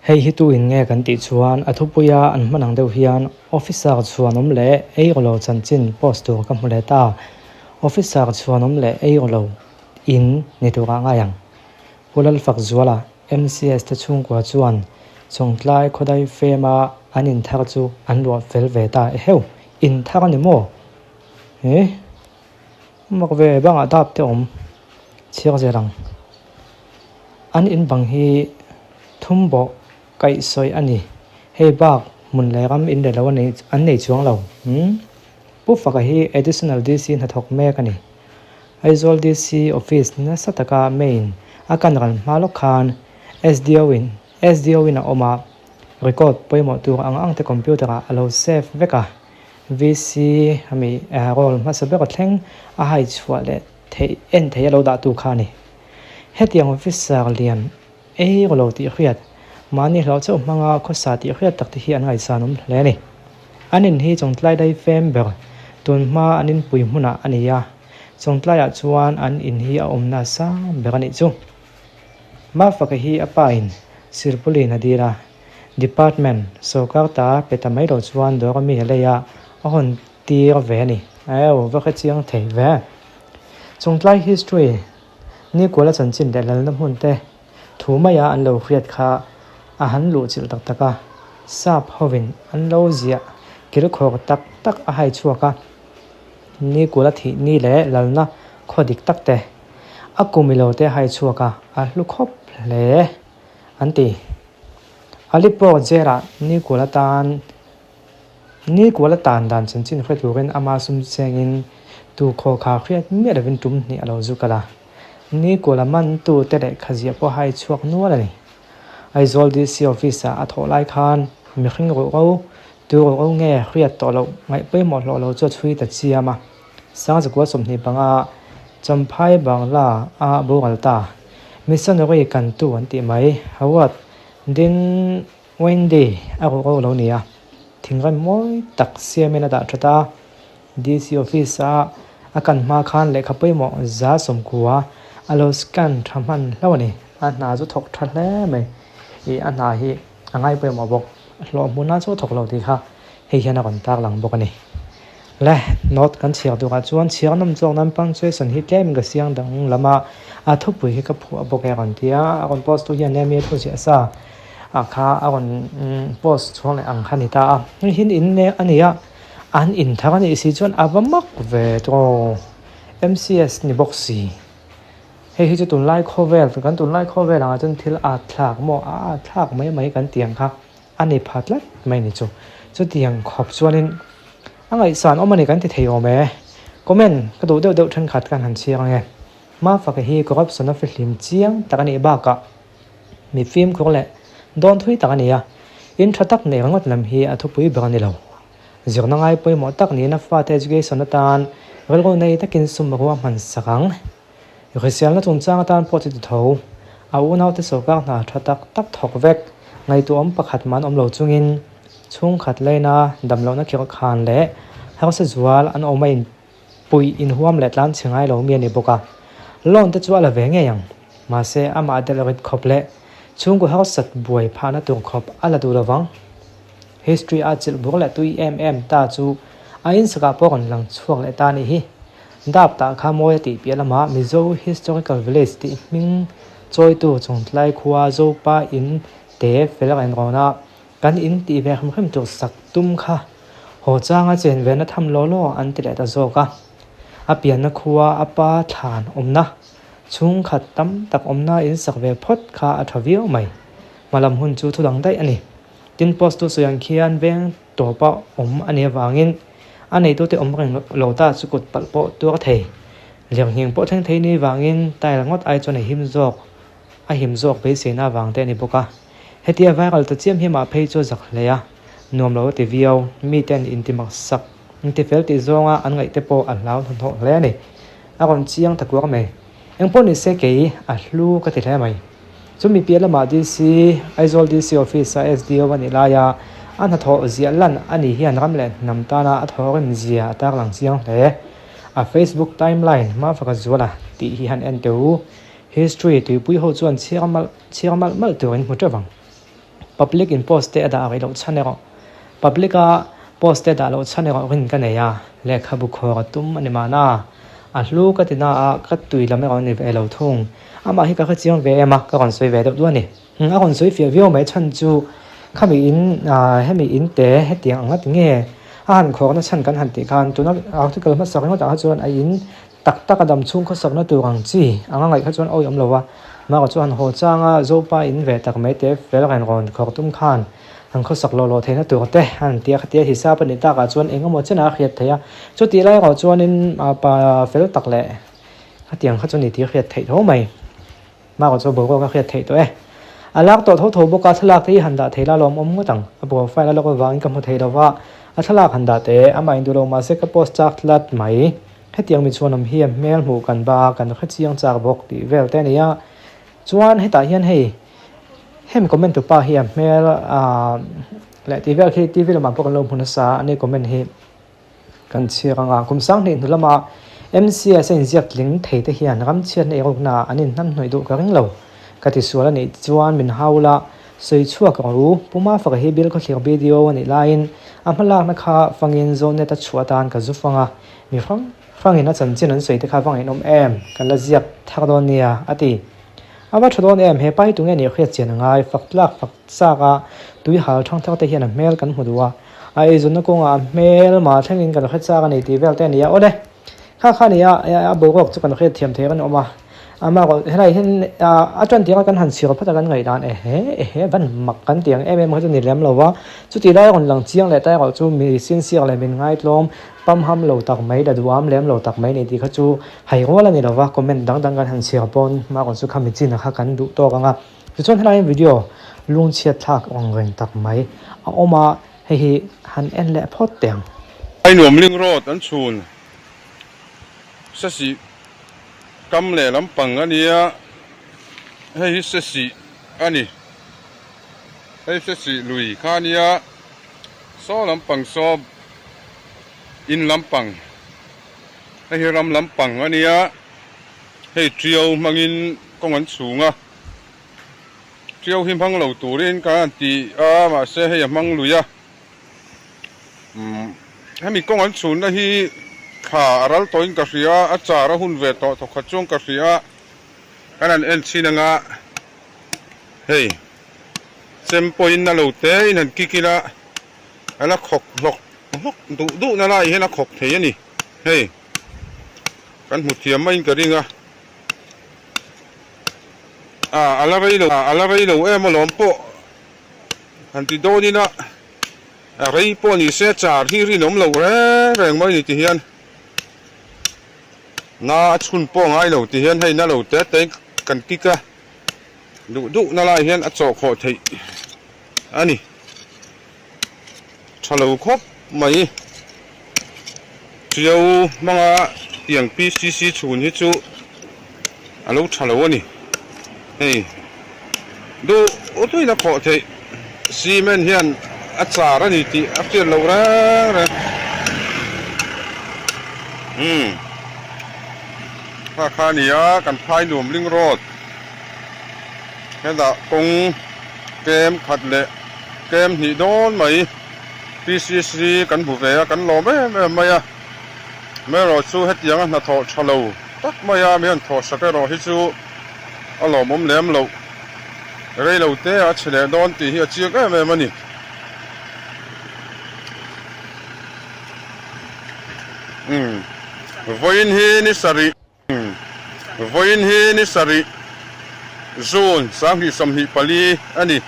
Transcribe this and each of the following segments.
Hei hi tu in nge kan tih chuan a thupuia an hman ang deuh hian officer chhuanawm leh ei rawh lo chanchin post tur ka hmu leh ta. Officer chhuanawm leh ei rawh lo in ni turah ngai ang. Pu Lalfakzuala, MCS te chhungkua chuan Chawngtlai khawdai fema an in thar chu an luah fel ve ta eheu, in thar a ni maw? He mak ve bangah dap te awm chhiar zel ang. An in bang hi thum bawh kaih sawi a ni. Hei bak hmun leh ram in leh lo an nei chuang lo. Umm Pu Faka hi Additional DC hnathawk mek a ni. Aizawl DC office nasa taka main a kan ral hma lawk khan SDO in SDO in a awm a, record pawimawh tur ang ang te computer ah a lo save vek a. VC ami role hmasa ber a thleng a hai chhuah leh theih en theih a lo dah tu kha a ni. Hetiang officer lian ei rawh lo tih hriat, mahni hlauh chauh hmanga khawsa tih hriat tak te hi an ngaihsan awm hle a ni. An in hi Chawngtlai dai fem ber tun hma an inpui hmunah a ni a, Chawngtlaiah chuan an in hi a awmna sang ber a nih chu. Mafaka hi a pa in Sirpulin a dil a. Department, sawrkar ta pe ta mai lo chuan dawr ami a lei a, a hawn tir ve a ni. Aw, va hre chiang thei ve. Chungtlai history, Nikuala chanchin leh lalna hmun te thu maia an lo hriat kha a han luh chilh tak tak a, sap hovin an lo ziah kilkhawr tak tak a hai chhuak a, Nikuala thih ni leh lalna khaw dik tak te a kum ilo te a hai chhuak a, a hlu khawp hle. An ti. Alipore jail-ah Nikual atan Nikual atan dan chanchin hre turin ama sum chengin tu khaw kha hriat miah lovin tum hnih a lo zu kal a. Nikual a mantu te lehkha ziah pawh hai chhuak nual a ni. Aizawl DC office-ah a thawh lai khan mihring ruhro, tu ruhro nge hriat tawh loh ngaih pawimawh hlawh lo chu a chhui ta chiam a. Sangzakua 25 Champhai Bangla a boral ta. Missionary kantu an tih mai. Howard Din Wendy a ruh ro lo ni a. Thingrem mawi tak siamin a dah that a. DC office a a kan hma khan lehkha pawimawh 190 a lo scan tha hman hlauh a ni. A hna chu thawk tha hle mai. Ih a hna hi a ngai pawimawh bawk. Hlawh hmunah chu a thawk lo tih kha hei hian a rawn tarlang bawk a ni. Le, note kan chhiar turah chuan chhiar nawm zawk nan punctuation hi tlem ka siang dang lam a, a thupui hi ka phuah bawk e a rawn ti a, a rawn post tu hian emi a thu ziah sa a kha a rawn post chhuak leh ang kha a ni ta a, hei hi in nek a ni a, an in thar a nih si chuan a va mak ve tawh MCS ni bawk si, hei hi chu tunlai khawvel kan tunlai khawvel angah chuan thil at thlak maw a at thlak mai mai kan tih ang kha. A ni pha tlat mai ni chu. Chutiang khawp chuanin a ngaihsan awm a ni kan ti thei awm e. Comment ka duh deuh deuh thenkhat kan han chhiar ang e. Mafaka hi corruption a fihlim chiang tak a nih bakah mi fimkhur leh dawn thui tak a ni a. In tha tak neih ringawt lam hi a thupui ber a ni lo. Zirna ngai pawimawh tak niin a fate education atan rilru nei takin sum ruahman sak ang. Hriselna chungchang atan pawh chu ti tho. A unaute sawrkar hna tha tak tak thawk vek. Ngaihtuahawm pakhat man awm lo chungin chhungkhat laina damlohna khirh khan leh harsa zual an awm a inpuih inhuam leh tlan chhe ngai lo mi a ni bawk a. Loan te chu a la ve ngei ang. Mahse amah delh rit khawp leh chhungkaw harsat buai phahna tur khawp a la duh lovang. History a chilh bur leh tui em em ta chu a insakah pawh rawn lang chhuak leh ta a nih hi. Dap tah kha mawi a tih piah lamah Mizo Historical Village tih hming chawitu Chawngtlai khua Zopa in te fel rawn rawn a, kan in tih ve hrim hrim tur sak tum kha haw changa chen ve na tham law law an ti leh ta zawk a. A pianna khua a pa thlan awmna chhungkhat tam tak awmna in sak ve phawt kha a tha viau mai. Hmalam hun chu thu dang daih a ni. Tin post tu sawi ang khian veng tawpa awm a nih avangin a neitute awm reng lo ta chu kut palh pawh tuar thei. Lirnghing pawh thleng thei ni vangin tile ngawt ai chuan a him zawk a him zawk beiseina avang te a ni bawk a. Hetia viral ta chiam hi mah phei chu a zak hle a, nuam lo a ti viau. Miten intimak sak, intifel tih zawnga an ngaih te pawh a hlau hnathawh hle a ni. A rawn chiang ta kuar mai. Engpawh ni se kei a hlu ka ti hle mai. Chumi piah lamah DC, Aizawl DC Office-a SDO a nih laia a hnathawh ziah lan a nih hian ram leh hnam tana a thawhrim zia a tarlang chiang hle. A Facebook timeline Mafaka Zuala tih hi han en teh u. History tuipui ho chuan chhiar malh chhiar malh malh turin hmu teuh ang. Public in post te a dah rih loh chhan erawh Public a post te dah loh chhan erawh rin ka nei a, lehkhabu khawr a tum a ni mahna. A hlu ka ti na a, ka tui lam erawh a ni ve lo thung. Amah hi ka hrechiang ve em a, ka rawn sawi ve deuh duh a ni. A rawn sawi fiah viau mai chhan chu khami in hemi in te hetiang ang a ti nge a han khawrna chhan kan han tih khan tuna article hmasa ringawtah kha chuan a in tak tak a dam chhung khawsakna tur ang chi anga ngaih kha chuan a awih awm lo va. Mahrawh chu han haw changa Zopa in ve tak mai te fel ren rawn khawr tum khan han khawsak lawh lawh theihna tur te han ti a, khatia hisap a nih takah chuan eng emaw chenah a hriat theih a. Chutih lai erawh chuanin pa fel tak leh khatiang kha chu ni tih a hriat theih tho mai. Mahrawh chu boruak a hriat theih tawh e. A lak tawh tho tho bawk a, thlalak te hi han dah thei la lawm awm ngawt ang. A profile a lawk avangin ka hmu thei lo va, a thlalak han dah teh amah induh lo mahse ka post chak tlat mai. Hetiang mi chhuanawm hi a hmel hmuh kan ba a, kan hre chiang chak bawk tih vel te a ni a. Chuan hetah hian hei hemi comment tu pa hi a hmel ah leh tih vel khi TV lamah pawh kan lo hmu nasa a, ani comment hi kan chhiar ang a. Kum sanghnih hnu lama MCS a inziak tling thei te hian ramchhiatna eirukna an inhnamhnawih duh ka ring lo. Ka tisual a nih chuan min hau la, sawi chhuak rawh u. Pu Mafaka hi Bill Khawthlir BDO a nih laiin a hmalakna kha fangin Zonet a chhuah atan ka zu fang a. Mi hrang hrangin a chanchin an sawi te kha va ngaihnawm em? Kan la ziak thar dawn nia, a ti. A va tha dawn em? He pa hi tunge nih hriat chian a ngai, fak tlak fak chak a, tui hal thang thar te hian a hmel kan hmu duh a, a eizawnna kawngah a hmel mah thlengin kan hre chak a ni tih vel te a ni a, awle. Kha kha nia, a boruak chu kan hriat thiam thei reng awm a, amah erawh helai hian a tan tirah kan han chhiar phawt a kan ngaih dan ehe ehe van mak kan tih ang em em kha chu ni lem lo va, chutih lai a rawn lang chiang leh ta erawh chu mi sincere leh min ngaitlawm pamham lo tak mai la duham lem lo tak mai ni tih kha chu hai rual a ni lo va, comment dang dang kan han chhiar pawn amah erawh chu kha mi chin a kha kan duh tawk ang a, tichuan helai hian video lungchhiat thlak ang reng tak mai a awm a. Hei hi han en leh phawt teh ang. Ainuamling Road an chhun Sesih kam leh lampang a nia, hei hi Sesih a ni, hei Sesih lui kha a nia, saw lampang saw in lampang, hei hi ram lampang a nia, hei Tiau hmangin kawng an chhung a. Ṭiau hi hmang lo turin ka han ti a, mahse hei a hmang lui a. Umm hemi kawng an chhunna hi thla a ral tawhin ka hria a, a char a hun ve tawh thawkhat chuan ka hria a, kan han en chhin anga hei chem pawhin a lo te in han kik ila a la khawk hlawk hlawk duh duh na lai hian a khawk thei a ni hei kan hmu thiam maiin ka ring a. A a la rei lo a la rei lo em alawm pawh han ti dawn ila a rei pawh ni se char hi rinawm loh reng reng mai ni ti hian na a chhun pawh ngai lo ti hian hei na lo te te kan kik a duh duh na lai hian a chawh khawh theih a ni. Tha lo khawp mai. Tiau hmanga tiang PCC chhun hi chu a lo tha lo a ni. Hei duh tuin a khawh theih. Cement hian a char a ni tih a hriat loh reng reng. Umm kha kha a ni a kan phai nuam ling road hetah kawng tlem khat leh Tlem hnih dawn mai PCC kan hmu ve a, kan lawm em em mai a. Amaherawh chu hetianga hnathawh tha lo tak maia mi han thawhsak erawh hi chu a lawmawm lem loh. Rei lo te a chhe leh dawn tih hi a chiang em em a ni. Umm vawiin hi ni sarih. Vawiin hi ni sarih June 2024 a ni.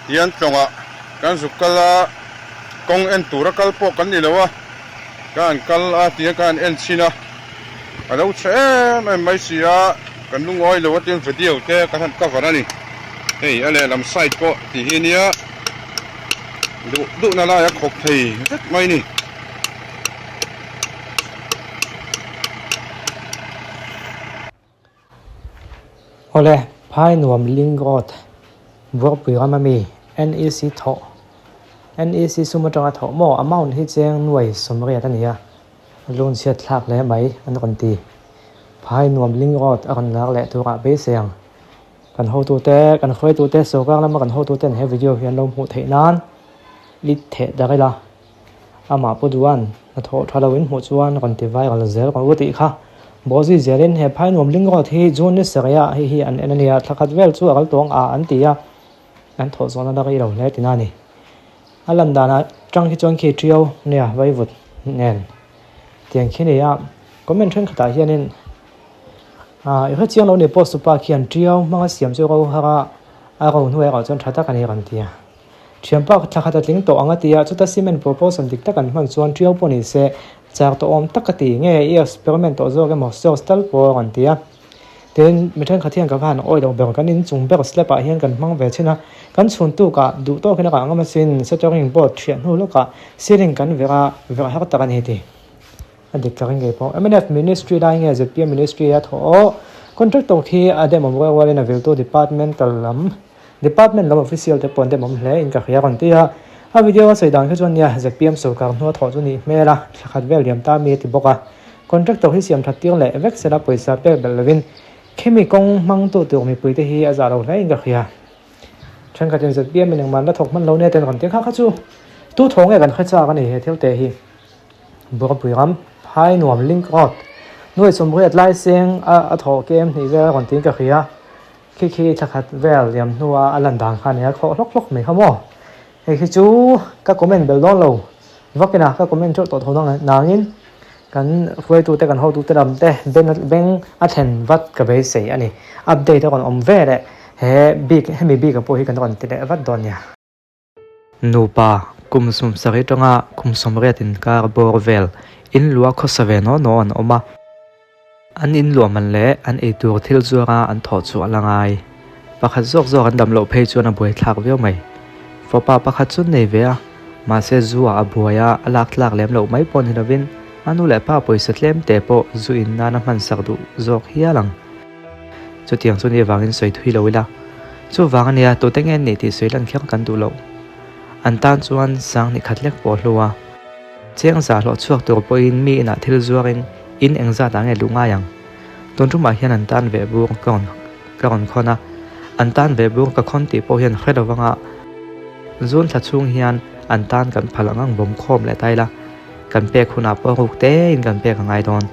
Tian tlawngah kan zuk kal a, kawng en tura kal pawh kan ni lo a, ka han kal a tiang ka han en chhin a, a lo chhe em em mai si a, kan lungawi lo a tiang video te kan han cover a ni. Hei a lehlam side pawh tih hi nia duh duhna lai a khawk thei vek mai ni. Awle, Phai nuam Link Road, Buarpui ram ami, NEC thawh, NEC sum atanga thawh maw, amount hi cheng nuai sawmriat a ni a, lungchhiat thlak hle mai an rawn ti. Phai nuam Link Road a rawn lar leh turah beisei ang. Kan hotute, kan hruaitute, sorkar lama kan hotuten he video hi an lo hmuh theih nan lit theh darh ila. Amah Pu Duan hnathawh tha lo in hmuh chuan rawn ti viral zel rawh u tih kha. Bawhzui zelin he phai nuam ling rawt hi June ni sarih ah hei hi an en a nia, thla khat vel chu a kal tawng a an ti a, an thawh zawhna la rei lo hle tina a ni. A lan danah tang hi chuan khi ṭiau nia vaivut nen tiang khi ni a, comment thenkhatah hianin ah i hrechiang lo ni post tupa khian ṭiau hmanga siam chu ro har a, a ro hnuai erawh chuan ṭha tak a ni rawn ti a. Thianpa thla khat a tling tawh ang a ti a, chuta cement proportion dik tak an hman chuan ṭiau pawh ni se char tawh awm tak a ti nge i experiment tawh zawk emaw source tal pawh a rawn ti a. Tin, mi thenkhat hian ka va han awi lo ber, kan inchung ber slab ah hian kan hmang ve thin a, kan chhun tuk ah duh tawkin a rah ngam asin, shuttering board thiah hnu lawkah ceiling kan verh a, verh har tak a ni ti. A dik tak ngei pawh. Mnf Ministry lai nge zpm Ministry a thawh aw? Contractor khi a demawm rual rualin a viltu departmental lam department lam official te pawh an demawm hle in ka hria rawn ti a. A video a sawi dan kha chuan nia zpm sorkar hnua thawh chu nih hmel a, thla khat vel liam ta mi a ti bawk a. Contractor hi siam that tir leh vek sela pawisa pek belh lovin khimi kawng hmangtu tur mipui te hi a zah lo hle in ka hria. Thenkhatin zpm in engmah an la thawk hman lo nia ten rawn ti kha kha chu tu thaw nge kan hre chak a ni he thil te hi. Burpui ram phai nuam link road nuai sawmriat lai seng a a thawh kem hnih vel a rawn tiin ka hria khi khi thla khat vel liam hnua a lan dan kha a nia khawh hlawk hlawk mai kha maw hei khi chu ka comment belh dawn lo vakin a ka comment teuh tawh tho nangin kan hruaitute kan hotute lam te ben beng a thlen vat ka beisei a ni update a rawn awm ve leh he bik hemi bik ah pawh hi kan rawn ti leh vat dawn nia. Nupa kum sawmsarih atanga kum sawmriat inkar bawr vel in luah khawsa ve naw naw an awm a. An in luah man leh an eitur thil zuara an thawh chhuah la ngai. Pakhat zawk zawk an dam loh phei chuan a buaithlak viau mai. Fapa pakhat chu nei ve a, mahse zu ah a buai a, a lak tlak lem loh mai pawh ni lovin a nu leh pa pawisa tlem te pawh zu in nana hman sak duh zawk hial ang. Chutiang chu ni avangin sawi thui lo ila. Chuvang ania tute nge an nih tih sawi lan kher kan duh loh. An tan chuan sang ni khat lek pawh hlu a. Cheng zah hlawh chhuak tur pawhin mi inah thil zuarin in engzat ah nge luh ngai ang. Tun tumah hian an tan veh bur ka rawn ka rawn khawn a. An tan veh bur ka khawn tih pawh hian hre lo vanga zun thla chhung hian an tan kan phal ang ang bawm khawm leh ta ila. Kan pek hunah pawh ruk tein kan pek a ngai dawn.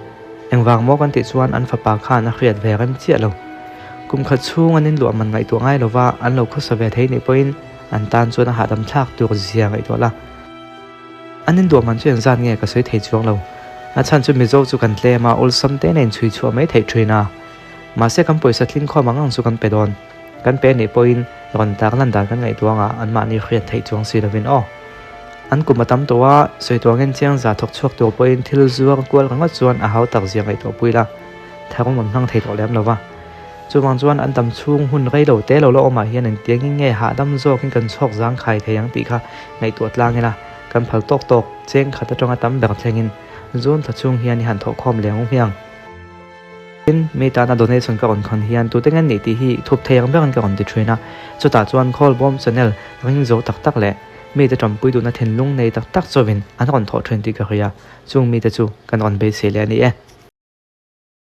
Engvang maw kan tih chuan an fapa khan a hriat ve rem chiah lo. Kum khat chhung an inluah man ngaihtuah ngai lova an lo khawsa ve thei nih pawhin an tan chuan a hahdam thlak tur zia ngaihtuah la. An inluah man chu engzat nge ka sawi thei chuang lo. A chhan chu Mizo chu kan tlem a, awlsam te nen chhui chhuah mai theih thin a. Mahse kan pawisa tling khawm ang ang chu kan pe dawn. Kan pe nih pawhin rawn tar lan dan kan ngaihtuah anga anmahni hriat theih chuang si lovin aw. An kum a tam tawh a, sawi tuangin chiang za thawk chhuak tur pawhin thil zuar kual ringawt chuan a hau tak zia ngaihtuah pui la, tharum an hmang thei tawh lem lo va. Chuvang chuan an dam chhung hun rei lo te lo la awmah hian engtiangin nge hahdam zawkin kan chhawk zangkhai thei ang tih kha ngaihtuah tlang ila, kan phal tawk tawk cheng khat atanga tam ber thlengin zun tha chhung hian i han thawhkhawm leh ang u hmiang. Tin, mi tana donation ka rawn khawn hian tute nge nih tih hi thup thei ang berin ka rawn ti thin a, chutah chuan Khawlbawm channel ring zo tak tak leh mite tanpui duhna thinlung nei tak tak chauhin an rawn thawh thin tih ka hria, chung mite chu kan rawn beisei leh a ni e.